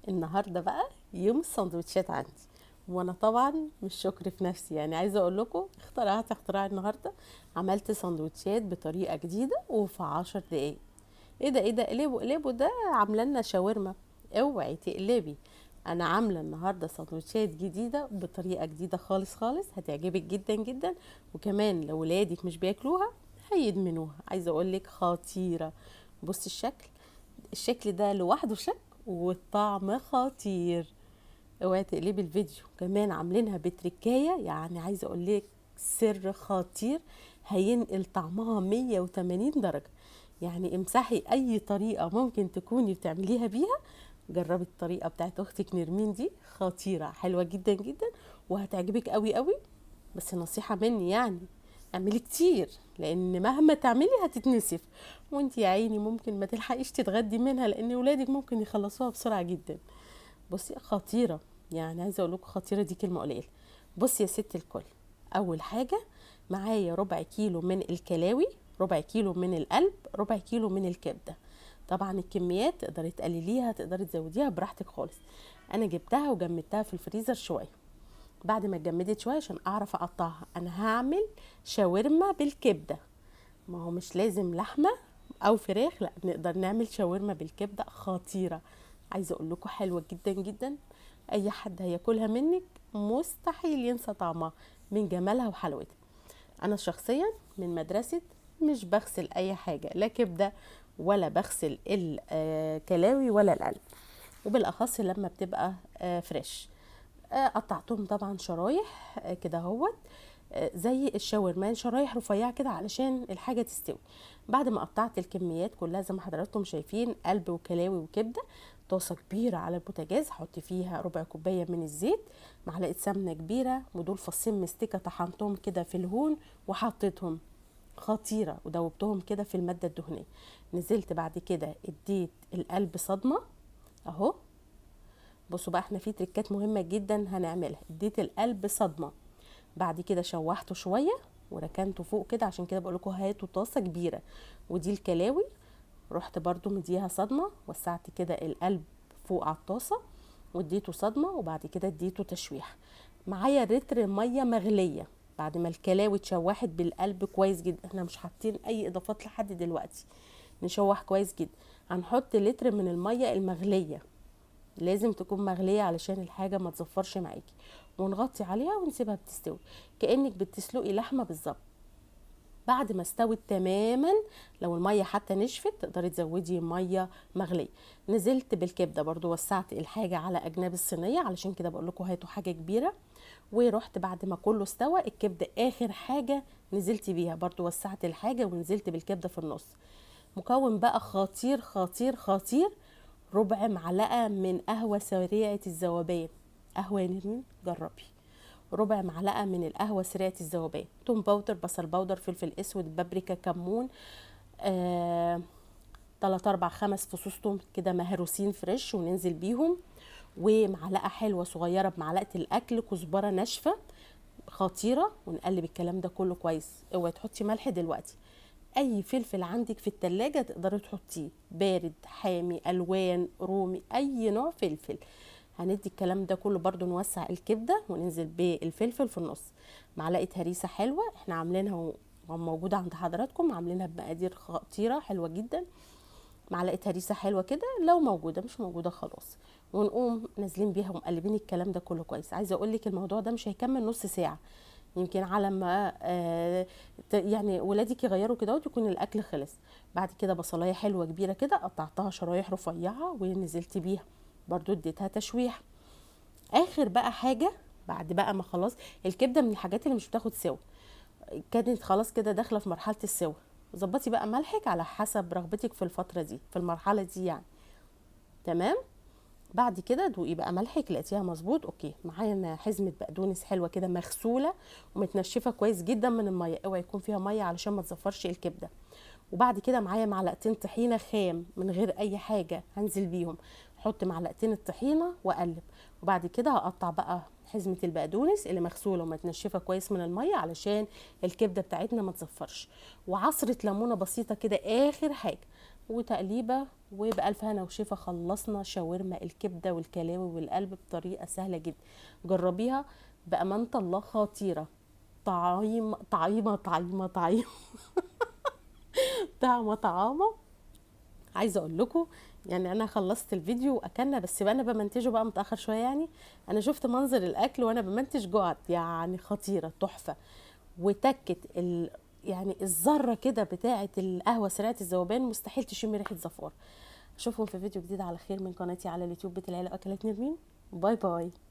النهارده بقى يوم السندوتشات عندي، وانا طبعا مش شكر في نفسي، يعني عايزه اقول لكم اخترعت اختراع النهارده. عملت سندوتشات بطريقة جديدة وفي 10 دقايق. ايه ده ايه ده؟ قلبوا قلبوا، ده عامله لنا شاورما. اوعي تقلبي، انا عامله النهارده سندوتشات جديدة بطريقة جديدة خالص خالص، هتعجبك جدا جدا، وكمان لو ولادك مش بياكلوها هيدمنوها. عايزه اقول لك خطيرة. بصي الشكل، الشكل ده لوحده شكل والطعم خطير. اوعي تقلبي الفيديو. كمان عاملينها بتركايه، يعني عايزه اقول لك سر خطير هينقل طعمها 180 درجه. يعني امسحي اي طريقه ممكن تكوني بتعمليها بيها، جربي الطريقة بتاعت اختك نرمين دي، خطيرة حلوة جدا جدا وهتعجبك قوي قوي. بس نصيحة مني، يعني اعملي كتير، لان مهما تعملي هتتنسف، وانت يا عيني ممكن ما تلحقيش تتغدي منها، لان ولادك ممكن يخلصوها بسرعة جدا. بصي خطيرة، يعني عايزه اقول لكم خطيرة دي كلمة قليله. بصي يا ست الكل، اول حاجة معايا ربع كيلو من الكلاوي، ربع كيلو من القلب، ربع كيلو من الكبده. طبعا الكميات تقدري تقلليها تقدري تزوديها براحتك خالص. انا جبتها وجمدتها في الفريزر شوية، بعد ما اتجمدت شوية عشان اعرف اقطعها. انا هعمل شاورما بالكبده، ما هو مش لازم لحمه او فراخ، لا نقدر نعمل شاورما بالكبده خطيرة. عايزه اقول لكم حلوة جدا جدا، اي حد هياكلها منك مستحيل ينسى طعمها من جمالها وحلاوتها. انا شخصيا من مدرسه مش بغسل اي حاجة، لا كبده ولا بغسل الكلاوي ولا القلب، وبالاخص لما بتبقى fresh. قطعتهم طبعا شرايح كده اهوت، زي الشاورما، شرايح رفيعة كده علشان الحاجة تستوي. بعد ما قطعت الكميات كلها زي ما حضراتكم شايفين، قلب وكلاوي وكبده، طاسه كبيرة على البوتاجاز هحط فيها ربع كوباية من الزيت، معلقه سمنه كبيرة، ودول فصين مستكه طحنتهم كده في الهون وحطيتهم، خطيرة، ودوبتهم كده في المادة الدهنية. نزلت بعد كده اديت القلب صدمة اهو. بصوا بقى احنا في تريكات مهمة جدا هنعملها. اديت القلب صدمة، بعد كده شوحته شوية وركنته فوق كده، عشان كده بقول لكم هاتوا طاسه كبيرة. ودي الكلاوي رحت برضو مديها صدمة، وسعت كده القلب فوق على الطاسه واديته صدمة، وبعد كده اديته تشويح. معايا لتر مية مغليه بعد ما الكلاوي اتشوحت بالقلب كويس جدا، احنا مش حاطين اي اضافات لحد دلوقتي، نشوح كويس جدا. هنحط لتر من المية المغليه، لازم تكون مغليه علشان الحاجة ما تزفرش معاكي، ونغطي عليها ونسيبها بتستوي كانك بتسلقي لحمه بالظبط. بعد ما استوت تماما، لو المية حتى نشفت تقدري تزودي مية مغليه. نزلت بالكبده برضو، وسعت الحاجة على اجناب الصينية، علشان كده بقول لكم هاتوا حاجة كبيرة. ورحت بعد ما كله استوى الكبده اخر حاجة نزلت بيها، برضو وسعت الحاجة ونزلت بالكبده في النص. مكون بقى خطير خطير خطير، ربع معلقه من قهوة سريعة الذوبان. قهوة يا نرمين جربي، ربع معلقه من القهوة سريعة الذوبان، توم powder، بصل powder، فلفل اسود، بابريكا، كمون، 3 4 5 فصوص توم كده مهروسين fresh وننزل بيهم، ومعلقة حلوة صغيرة بمعلقه الاكل كزبره ناشفة خطيرة، ونقلب الكلام ده كله كويس. اوعي تحطي ملح دلوقتي، اي فلفل عندك في التلاجة تقدري تحطيه، بارد حامي الوان رومي اي نوع فلفل. هندي الكلام ده كله برضو، نوسع الكبده وننزل بالفلفل في النص. معلقه هريسه حلوة احنا عاملينها وموجودة عند حضراتكم، عاملينها بمقادير خطيرة حلوة جدا. معلقه هريسه حلوة كده لو موجودة، مش موجودة خلاص، ونقوم نازلين بيها ومقلبين الكلام ده كله كويس. عايزه اقول لك الموضوع ده مش هيكمل نص ساعة، يمكن على ما يعني ولادك يغيروا كده ويكون الاكل خلص. بعد كده بصلايه حلوة كبيرة كده قطعتها شرايح رفيعة ونزلت بيها برضو، اديتها تشويح. اخر بقى حاجة بعد بقى ما خلاص الكبده من الحاجات اللي مش بتاخد سوا، كانت خلاص كده داخله في مرحلة السوا. ظبطي بقى ملحك على حسب رغبتك في الفترة دي، في المرحلة دي يعني، تمام. بعد كده دوقي بقى ملحك، لقيتيها مظبوط okay. معايا حزمه بقدونس حلوة كده مغسوله ومتنشفه كويس جدا من المية، اوعي يكون فيها مية علشان ما تزفرش الكبده. وبعد كده معايا معلقتين طحينه خام من غير اي حاجة هنزل بيهم، احط معلقتين الطحينه واقلب. وبعد كده هقطع بقى حزمه البقدونس اللي مغسوله ومتنشفه كويس من المية علشان الكبده بتاعتنا ما تزفرش، وعصره ليمونه بسيطة كده اخر حاجة. وتقليبه، وبألف هنا وشفا خلصنا شاورما الكبده والكلاوي والقلب بطريقة سهلة جدا. جربيها بامانه الله، خطيرة، طعيم طعيمه طعيمه طعيمه طعمه طعامه. عايزه اقول لكم يعني انا خلصت الفيديو واكلنا، بس بقى انا بمنتجه بقى متاخر شوية، يعني انا شفت منظر الاكل وانا بمنتج جوعت، يعني خطيرة تحفة. وتكت يعني الذرة كده بتاعه القهوة سريعة الذوبان، مستحيل تشمي ريحه زفار. اشوفكم في فيديو جديد على خير من قناتي على اليوتيوب بيت العيلة واكلات نرمين. bye bye.